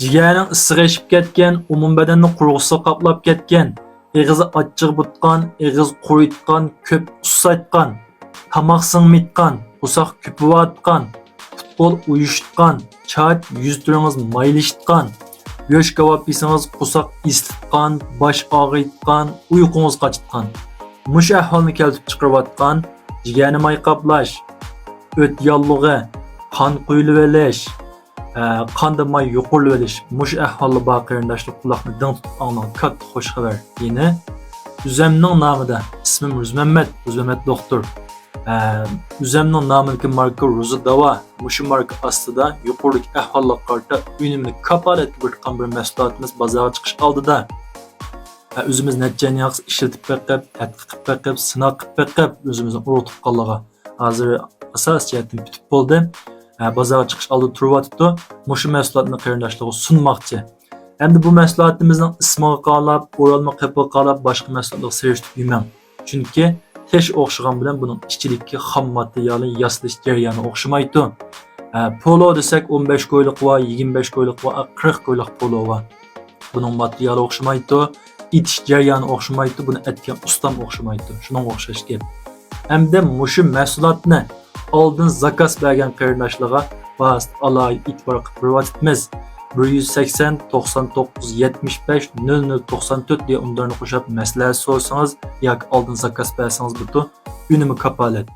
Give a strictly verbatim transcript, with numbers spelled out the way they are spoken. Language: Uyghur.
جىگەرنىڭ ئىسسىقى ئېشىپ كەتكەن، ئومۇمبەدەننى قورۇقسا قاپلاپ كەتكەن، ئېغىزى ئاچچىق بۇتقان، ئېغىز قۇرۇيتقان، كۆپ ئۇسسايتقان، تاماق سىڭمەيتقان، قورساق كۆپۈۋاتقان، پۇت-قول ئۇيۇشۇتقان، چاچ، يۈز-تېرىڭىز مايلىشىتقان، گۆش كاۋاپ يېسىڭىز قورساق ئېسىتقان، باش ئاغرىيتقان، ئۇيقۇڭىز قاچىتقان. مۇشۇ ئەھۋالنى كەلتۈرۈپ چىقىرىۋاتقان جىگەرنى ماي قاپلاش، ئۆت ياللۇغى، قان قۇيۇلۇۋېلىش، ئە، قاندا ماي يۇقىرىلىۋېلىش، مۇشۇ ئەھۋالدا بار قېرىنداشلار قۇلاقنى دىڭ تۇتۇپ ئاڭلاڭ، كاتتا خۇش خەۋەر. يەنى ئۆزەمنىڭ نامىدا، ئىسمىم رۇزمەممەت، رۇزمەممەت دوختۇر. ئە، ئۆزەمنىڭ نامىدىكى ماركا روزا داۋا، مۇشۇ ماركا ئاستىدا يۇقىرىدىكى ئەھۋاللارغا قارىتا ئۈنۈمنى كاپالەتكە بېرىدىغان بىر مەھسۇلاتىمىز بازارغا چىقىش ئالدىدا. ئە، ئۆزىمىز نەچچە يىل ئىشلىتىپ بېقىپ، تەتقىق قىلىپ بېقىپ، سىناق قىلىپ بېقىپ، ئۆزىمىزنى ئۇرۇق تۇغقانلىرىغا ھازىر ئاساسىي جەھەتتىن پۈتۈپ بولدى. ئە، بازارغا چىقىش ئالدىدا تۇرۇۋاتىدۇ. مۇشۇ مەھسۇلاتنى قېرىنداشلارغا سۇنماقچى. ئەمدى بۇ مەھسۇلاتىمىزنىڭ ئىسمىغا قاراپ، ئورالما قېپىغا قاراپ، باشقا مەھسۇلاتلارغا سېلىشتۇرۇپ يېمەڭ. چۈنكى تېشى ئوخشىغان بىلەن بۇنىڭ ئىچىدىكى خام ماتېرىيالى، ياسىلىش جەريانى ئوخشىمايدۇ. ئە، پولو دېسەك، ئون بەش كويلۇق بار، يىگىرمە بەش كويلۇق بار، قىرىق كويلۇق پولو بار. بۇنىڭ ماتېرىيالى ئوخشىمايدۇ، ئېتىش جەريانى ئوخشىمايدۇ، بۇنى ئەتكەن ئۇستام ئوخشىمايدۇ. شۇنىڭغا ئوخشاش گەپ. ئەمدى مۇشۇ مەھسۇلاتنى ئالدىن زاكاز بەرگەن قېرىنداشلارغا باھاسىدا ئالاھىدە ئېتىبار قىلىپ بېرىۋاتىمىز. بىر يۈز سەكسەن، توقسان توققۇز، يەتمىش بەش، نۆل نۆل توقسان تۆت دېگەن ئۈندىدارنى قوشۇپ مەسلىھەت سورىسىڭىز ياكى ئالدىن زاكاز بەرسىڭىز بولىدۇ. ئۈنۈمى كاپالەت.